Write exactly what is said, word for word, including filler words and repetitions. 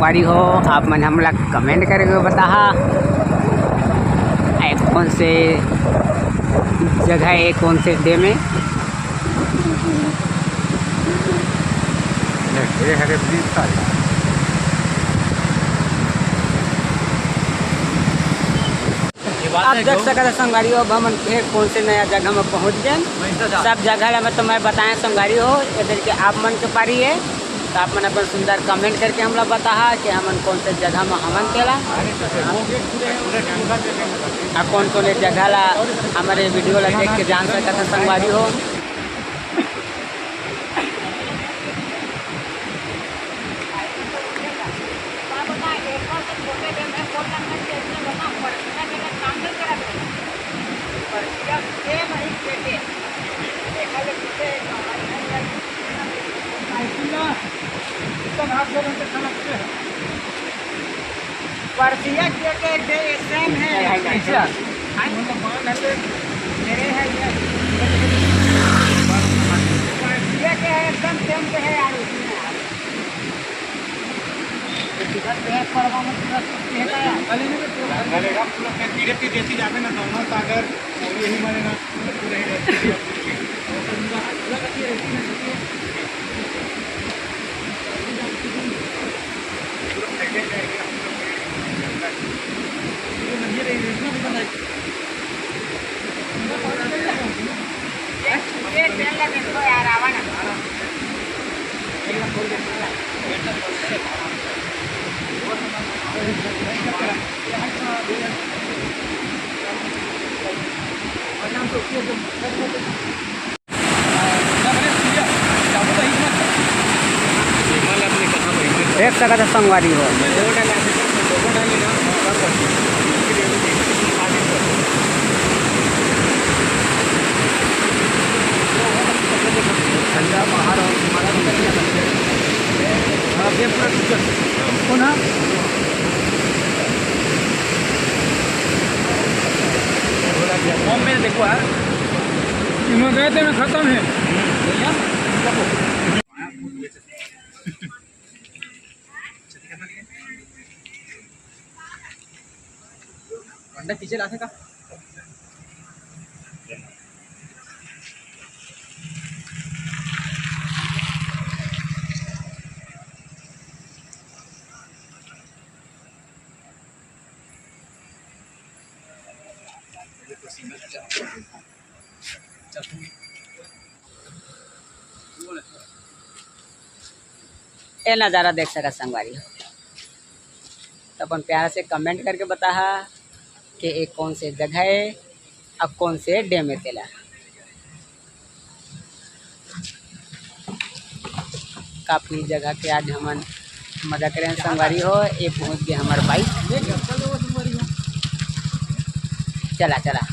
संगवारी हो, आप मन हमला comment करके बताहा, ए कौन से जगह हे, कौन से डैम हे। ये हरे ब्रिज का। आप देख सकत हे संगवारी हो, अब हमन फेर कौन से नया जगह में पहुंच गए। सब जगह ला मैं तो मैं बताएं संगवारी हो, इधर के आप मन के पारी हे, तो आप मन अपन सुंदर comment करके हमला बताहा कि हमन कौन से जगह में हमन तेला, आ कौन कौन ये जगह ला हमारे video ला देख के जान सकत हे संगवारी हो। परसिया के, के, के same है। अच्छा। हाँ? मतलब बांध है तो मेरे है ये। परसिया के है, एकदम same के है यार, उसमें। तो किधर से है, पड़वा में पूरा सब के है यार। गले में तो पूरा गलेगा, पूरा फिर धीरे धीरे जैसे जावे ना, दोनों सागर, और यही मारेगा, पूरा ही रहती है। देख सकत हे संगवारी हो। ठंडा बाहर और हमारा भी लग गया। हाँ, ये पूरा टूट गया। कौन है? फॉर्म में देखो यार। इन्होंने गए थे, मैं खत्म है। अंडा पीछे ला का? ए नज़ारा देख सकत संगवारी हो, तो अपन प्यारा से comment करके बताहा कि ये कौन से जगह है और कौन से डैम है तेला। काफ़ी जगह के आज हमन मजा करेन संगवारी हो। ये पहुँच गए हमार bike। चला, चला।